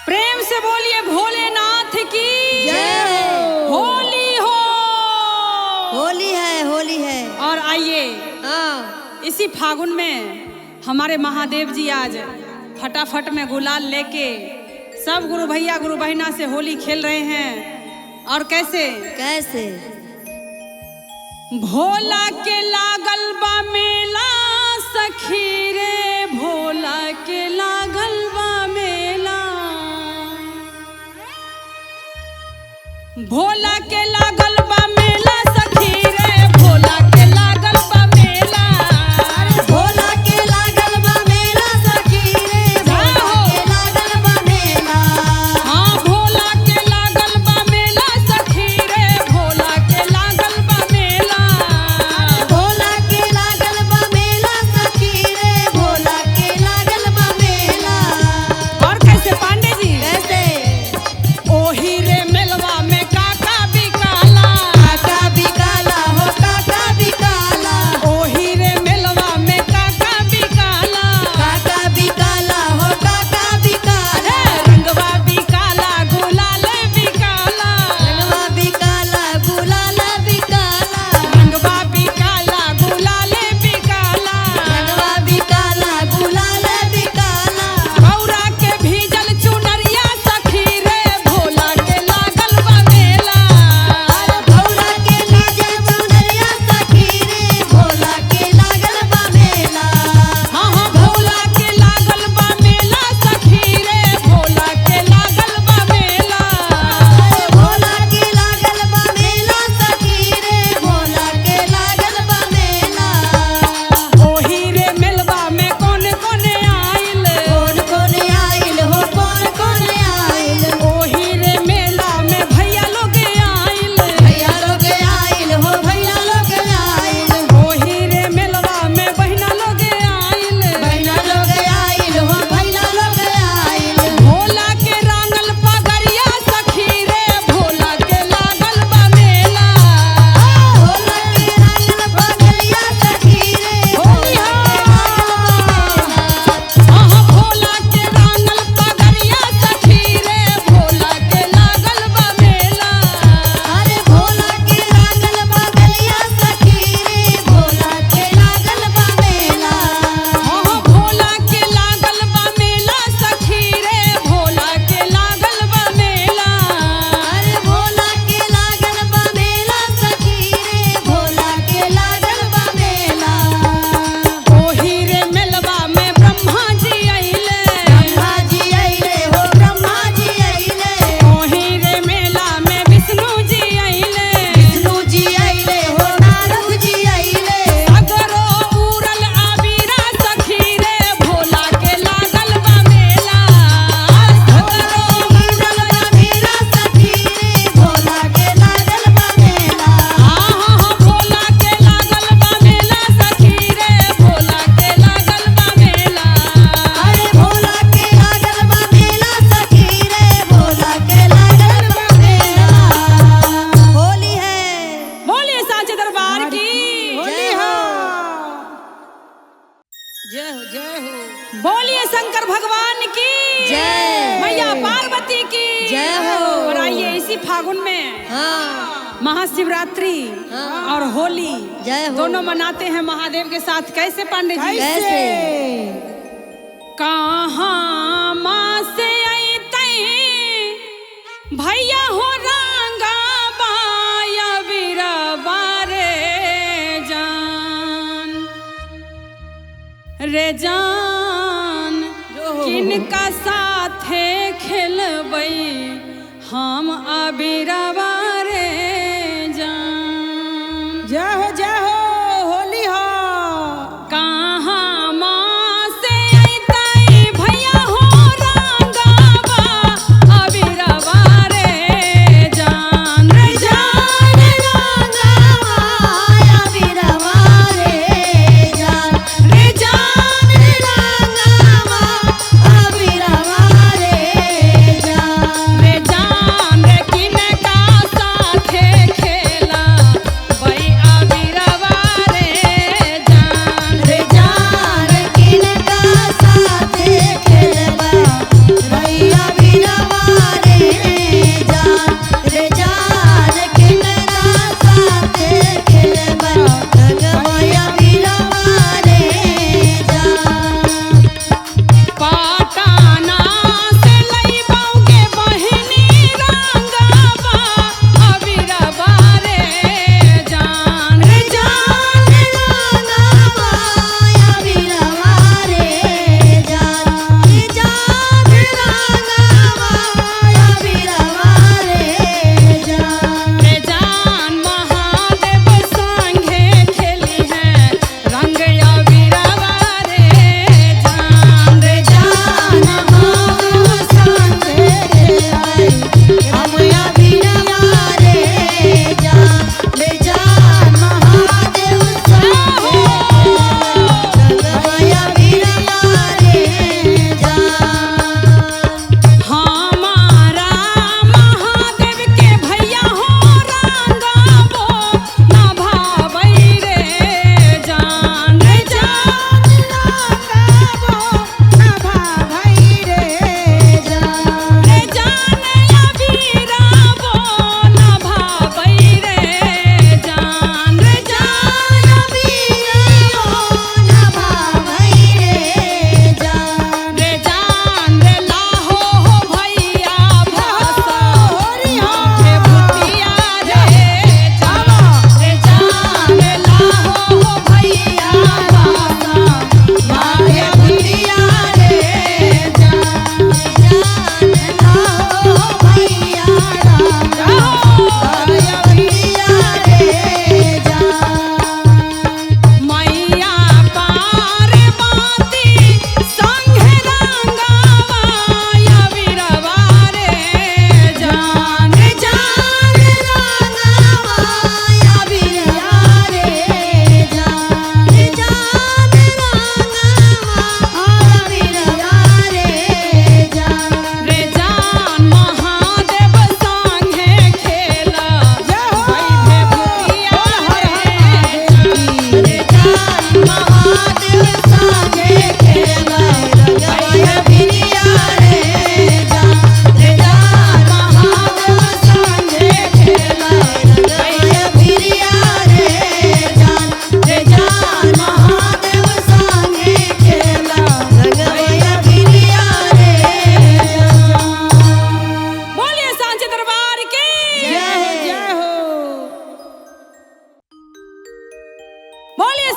प्रेम से बोलिए भोलेनाथ की जय हो। होली हो। होली है, होली है। और आइए हाँ, इसी फागुन में हमारे महादेव जी आज फटाफट में गुलाल लेके सब गुरु भैया गुरु बहना से होली खेल रहे हैं। और कैसे कैसे? भोला के लागल बा मेला सखी रे, भोला के लागल बा मेला, भोला के लागल बा मेला सखी रे, भोला के लागल बा मेला, भोला के लागल बा मेला सखी रे, भोला के लागल बा मेला। हाँ, भोला के लागल बा मेला सखी रे, भोला के लागल बा मेला, भोला के लागल बा मेला सखी रे, भोला के लागल बा मेला। और कैसे पांडे जी? कैसे? ओही रे मेलवा में काका बिकाला, काका बिकाला हो, काका बिकाला, ओही रे मेलवा में काका बिकाला, काका बिकाला हो, काका बिकाला, रंगवा बिकाला गुलाल बिकाला, रंगवा बिकाला गुलाल बिकाला, रंगवा बिकाला गुलाल बिकाला, रंगवा बिकाला गुलाल बिकाला, गौरा के भीजल चुनरिया सखी रे, भोला के लागल बा मेला, अरे भोला के लागल चुनरिया सखी रे, भोला के लागल बा मेला। हाँ हाँ, भोला के लागल बा मेला सखी रे, भोला के लागल बा मेला, अरे भोला के लागल बा मेला सखी रे, भोला के लागल बा मेला। ओही रे मेलवा में कौन कौन आइल, कौन कौन आइल हो, कौन कौन आइल, ओही रे मेला में भैया लोग आइल, भैया लोग आइल हो, भैया लोग आइल, ओही रे मेलवा में बहिना लोग आइल, बहिना लोग आइल हो, बहिना लोग आइल। भोला के रांगल पगरिया सखी रे, भोला के लागल बा मेला, भोला के लागल पगरिया सखी रे, भोला के लागल बा मेला। हाँ हाँ, भोला के रांगल पगरिया सखी रे, भोला के लागल बा मेला, अरे भोला के लागल पगरिया सखी रे, भोला के लागल बा मेला। हाँ हाँ, भोला के लागल बा मेला सखी रे, भोला के लागल बा मेला, अरे भोला के लागल बा मेला सखी रे, भोला के लागल बा मेला। ओही रे मेलवा में ब्रह्मा जी अइले, ब्रह्मा जी अइले हो, ब्रह्मा जी अइले, ओही रे मेला में विष्णु जी अइले, विष्णु जी अइले हो, नारद जी अइले। सगरो उड़ल अबीरा सखी रे, भोला के लागल बा मेला, सगरो उड़ल अबीरा सखी रे, भोला के लागल बा मेला। हाँ हाँ हाँ, भोला के लागल बा मेला सखी रे, भोला के लागल बा मेला, अरे भोला के लागल बा मेला सखी रे, भोला के लागल बा मेला। होली है। बोलिए साचे दरबार की जय हो। जय हो, जय हो। बोलिए शंकर भगवान की जय। मैया पार्वती की जय हो। और आइए इसी फागुन में हाँ, महाशिवरात्रि हाँ। और होली जय हो। दोनों मनाते हैं महादेव के साथ। कैसे पांडे जी? कैसे? कहाँ माँ से अइतई भैया हो रंगा बाया बीरबा रे जान, रे जान किनका साथे खेलबै हम अबीरबा रे जान। जय हो, जय हो, होली हो। कहाँ माँ से अइतई भैया हो रंगाबा अबीरबा रे जान, रे जान रंगावा अबीरवा रे जान, रे जान रंगावा अबीरवा रे जान। रे जान रे किनका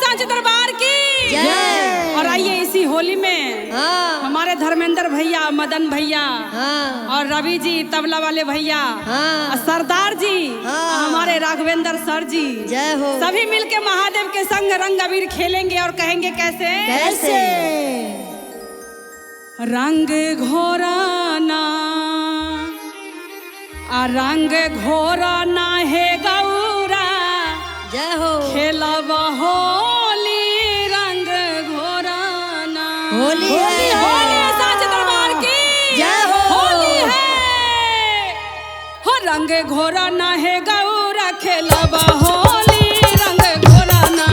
सांचे दरबार की जय। और आइए इसी होली में हाँ हमारे धर्मेंद्र भैया, मदन भैया हाँ और रवि जी तबला वाले भैया हाँ और सरदार जी हाँ। हमारे राघवेंद्र सर जी जय हो। सभी मिलके महादेव के संग रंग अबीर खेलेंगे और कहेंगे कैसे कैसे? रंग घोराना आ रंग घोराना है गौरा जय हो। खेलब होली रंग घोराना। होली है। होली है साचे दरबार की जय हो। होली है। हो रंग घोराना है गौरा खेलब होली रंग घोराना।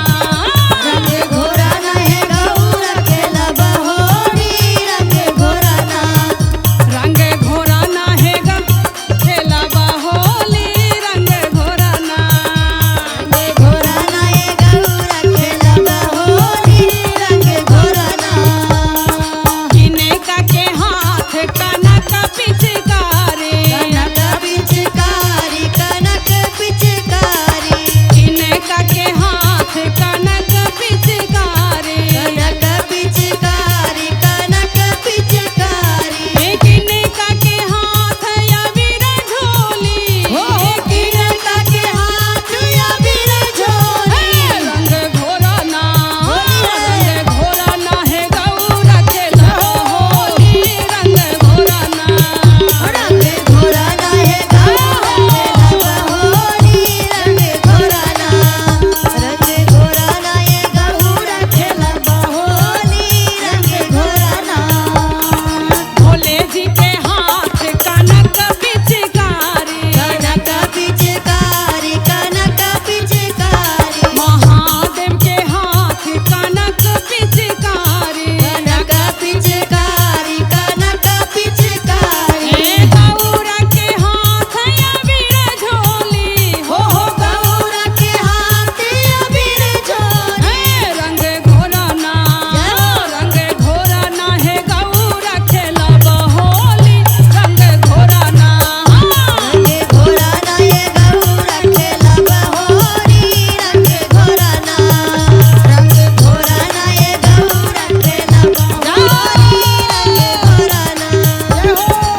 रंग घोराना है गौरा खेलब होली रंग घोराना। रंग घोराना है गौरा खेलब होली रंग घोराना। रंग घोराना है गौरा खेलब होली रंग घोराना। किने का के हाथ कनक पिचकारी। कनक पिचकारी कनक पिचकारी। किने का के हाथ कनक पिचकारी। कनक पिचकारी कनक पिचकारी। किने का के हाथ अबीर झोली। किनका के हाथ अबीर झोली। रंग घोराना होली है। रंग घोराना है गौरा खेलब होली रंग घोराना। रंग घोराना है गौरा खेलब होली रंग घोराना। रंग घोराना है गौरा खेलब होली रंग घोराना। भोले जी के हाथ कनक पिचकारी। कनक पिचकारी कनक पिचकारी। महादेव के हाथ कनक पिचकारी। कनक पिचकारी कनक पिचकारी। हे गौरा के हाथ अबीर झोली। हो हो गौरा के हाथ अबीर झोली। हे रंग घोराना रंग घोराना है गौरा खेलब होली रंग घोराना। रंग घोराना है गौरा खेलब होली रंग घोराना। रंग घोराना है गौरा खेलब होली रंग घोराना।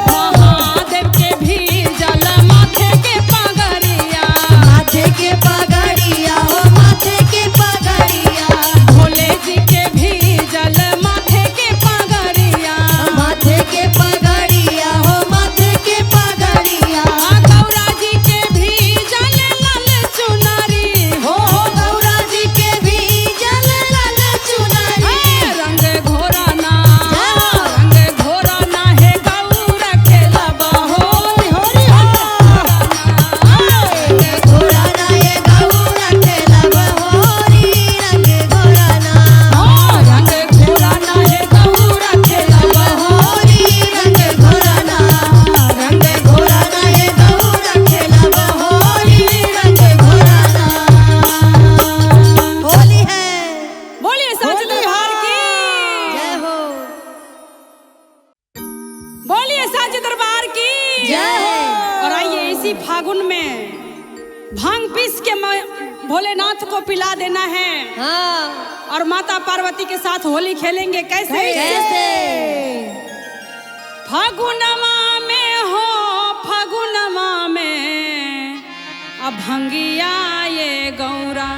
महादेव के भी जल माथे के पगड़िया। माथे के पगड़िया हो माथे के पगड़िया। भोले जी के भी जल माथे के पगड़िया। माथे के पगड़िया हो माथे के पगड़िया। गौरा जी के भी जल लाल चुनरी। हो हो गौरा जी के भी जल लाल चुनरी। रंग घोराना रंग घोराना है गौरा खेलब होली रंग घोराना है गौरा खेलब होली रंग घोराना। रंग घोराना है गौरा खेलब होली रंग घोराना। रंग घोराना है गौरा खेलब होली रंग घोराना। होली है। बोलिए साचे दरबार की जय हो। बोलिए साचे दरबार की जय हो। और आइए इसी फागुन में भांग पीस के भोलेनाथ को पिला देना है हाँ और माता पार्वती के साथ होली खेलेंगे कैसे? कैसे? फागुनमा में हो फागुनमा में अब भंगिया ये गौरा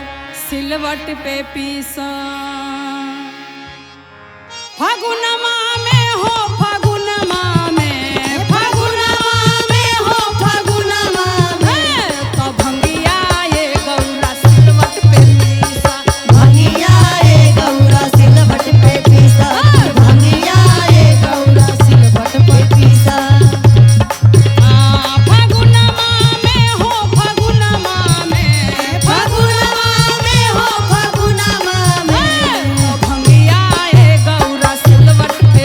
सिलवट पे पीसा। फागुनमा में हो फागुनमा में फागुनमा में हो फागुनमा में। तो भंगिया ये गौरा सिलवट पे पीसा। भंगिया ए गौरा सिलवट पे पीसा। भंगिया ए गौरा सिलवट पे पीसा। फागुनमा में हो फागुनमा में फागुनमा में हो फागुनमा में। भंगिया ये गौरा सिलवट पे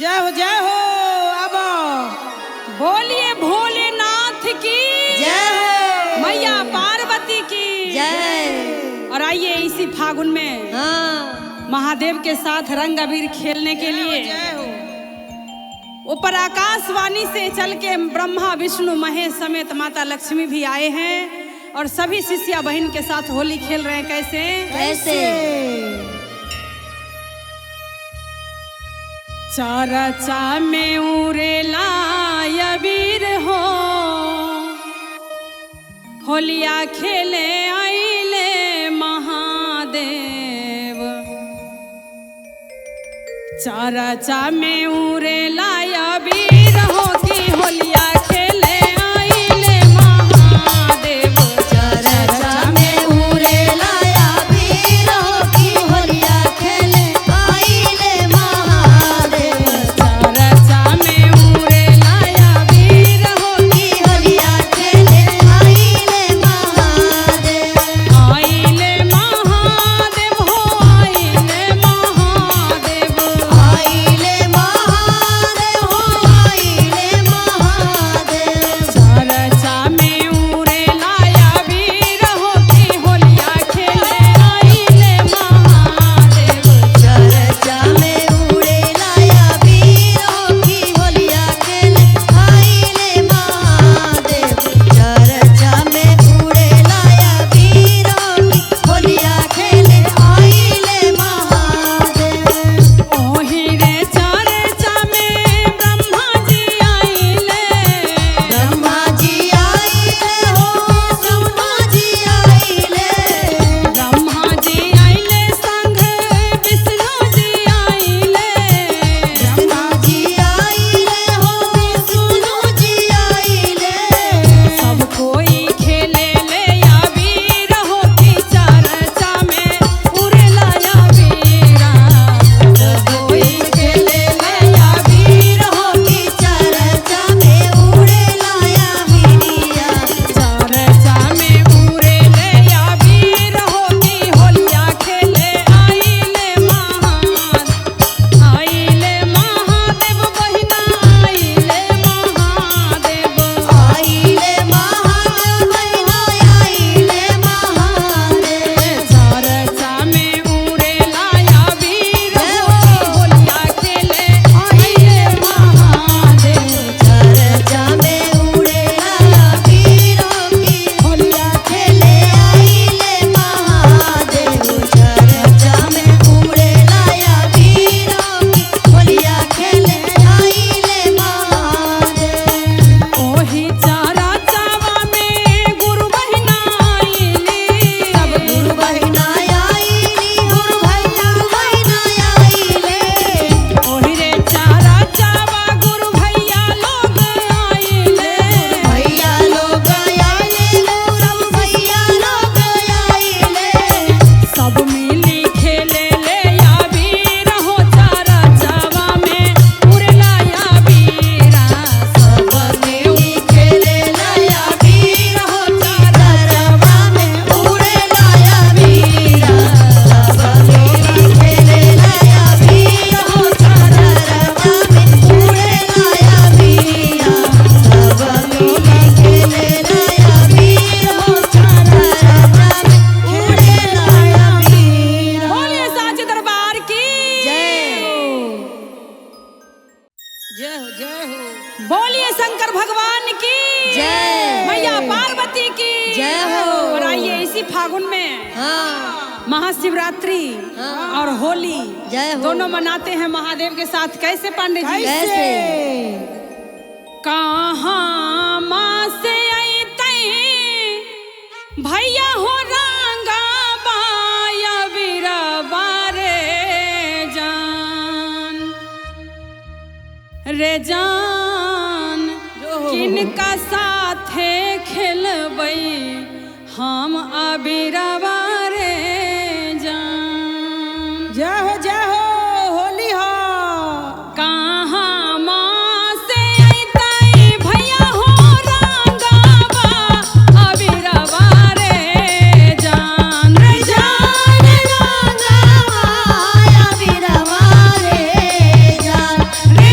जय हो जय हो। अब बोलिए भोलेनाथ की जय हो। मैया पार्वती की जय। और आइए इसी फागुन में हाँ महादेव के साथ रंग अबीर खेलने के लिए जय हो। ऊपर आकाशवाणी से चल के ब्रह्मा विष्णु महेश समेत माता लक्ष्मी भी आए हैं और सभी शिष्या बहन के साथ होली खेल रहे हैं। कैसे कैसे? चरचा में उरेला अबीर हो, होलिया खेले आइले महादेव। चरचा में उरेला अबीर हो कि होलिया खेले आइले महादेव। चरचा में उरेला अबीर हो कि होलिया खेले आइले महादेव। चरचा में उरेला अबीर हो की होलिया खेले आइले महादेव। आइले महादेव हो आइले महादेव। आइले महादेव हो आइले महादेव। चरचा में उरेला अबीर हो कि होलिया खेले आइले महादेव। चरचा में उरेला अबीर हो कि होलिया खेले आइले महादेव। चरचा में उरेला अबीर हो कि होलिया खेले आइले महादेव। ओही रे चरचा में ब्रह्मा जी आइले। ब्रह्मा जी आइले हो ब्रह्मा जी आइले। ब्रह्मा जी आइले संग विष्णु जी आइले। विष्णु जी आइले हो विष्णु जी आइले। सब कोई खेले ले अबीर हो कि चरचा में उड़ेला अबीरा। सब कोई खेले ले अबीर हो कि चरचा में उड़ेला अबीरिया। चरचा में उड़ेले अबीर हो कि होलिया खेले आइले महादेव। आइले महादेव बहिना आइले महादेव। आइले महादेव बहिना आइले महादेव। चरचा में उड़ेला अबीर हो कि होलिया खेले आइले महादेव। चरचा में उड़ेला अबीर हो कि होलिया खेले आइले महादेव। चरचा में उड़ेला अबीर हो कि होलिया खेले आइले महादेव। ओही चरचावा में गुरु बहिना आइली। सब गुरु बहिना आइली गुरु भैया बहिना आइले। ओही रे चरचावा गुरु भैया लोग आइले। भैया लोग आइले गुरु भैया लोग आइले। सब मिली खेले ले अबीर हो चरचावा में उड़ेला अबीरा। सब मिली खेले लाया वीर हो चरचा में उड़ेला वीरा। सब मिली खेले लाया वीर हो चरचा में उड़ेला वीरा। सब मिली खेले लाया वीर हो चरचा में उड़ेला वीरा। बोलिए साचे दरबार की जय। जय हो जय हो। बोलिए शंकर भगवान की जय। मैया पार्वती की जय हो। और आइए इसी फागुन में हाँ महाशिवरात्रि हाँ। और होली जय हो। दोनों मनाते हैं महादेव के साथ। कैसे पांडे जी? कैसे? कहाँ माँ से अइतई भैया हो रंगा बाया बीरबा रे जान रे जान किनका साथे खेलबै हम अबीरबा रे जान। जय हो जय हो। होली हो। कहाँ माँ से अइतई भैया हो रंगाबा अबीरबा रे जान रे जान। रंगावा अबीरवा रे जान। रे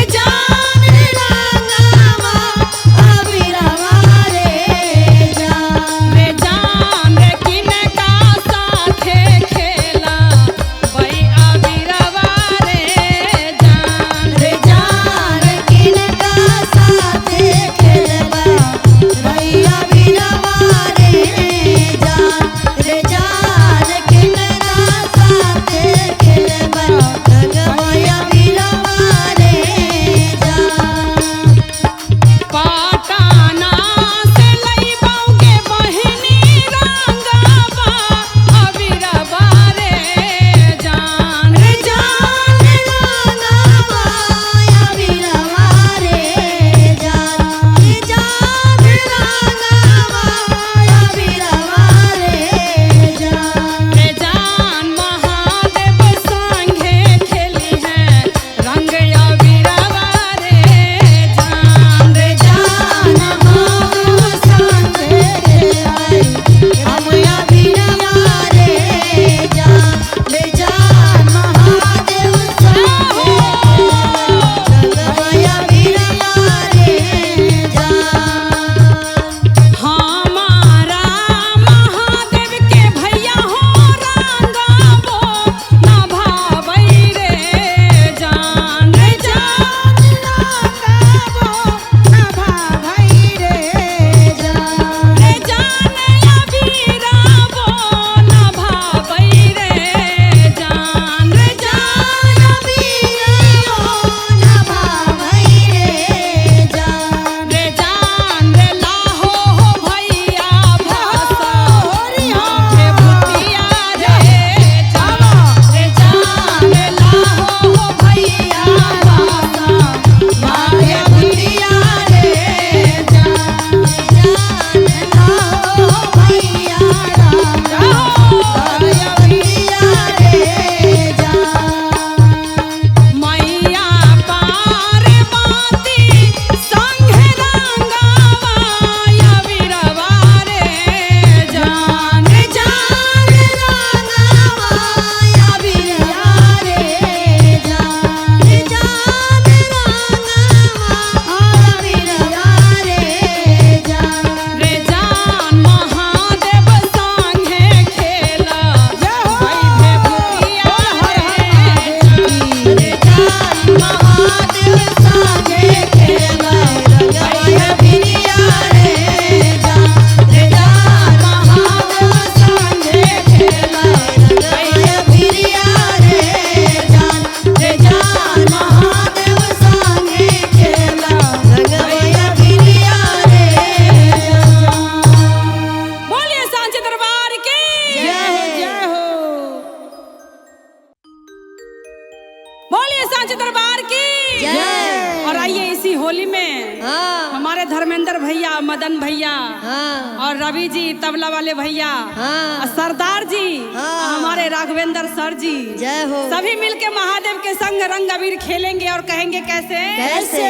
बोलिए सांचे दरबार की जय। और आइए इसी होली में हाँ हमारे धर्मेंद्र भैया, मदन भैया हाँ और रवि जी तबला वाले भैया हाँ। और सरदार जी हाँ। हमारे राघवेंद्र सर जी, जय हो। सभी मिलके महादेव के संग रंग अबीर खेलेंगे और कहेंगे कैसे? कैसे?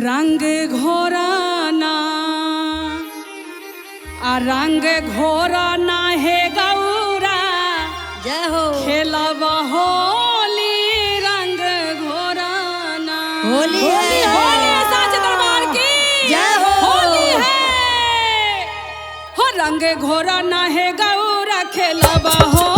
रंग घोराना आ रंग घोराना है गौरा, जय हो। खेलब होली रंग घोराना। होली है। होली है साचे दरबार की जय हो। होली है। हो रंग घोराना है गौरा, खेलब होली।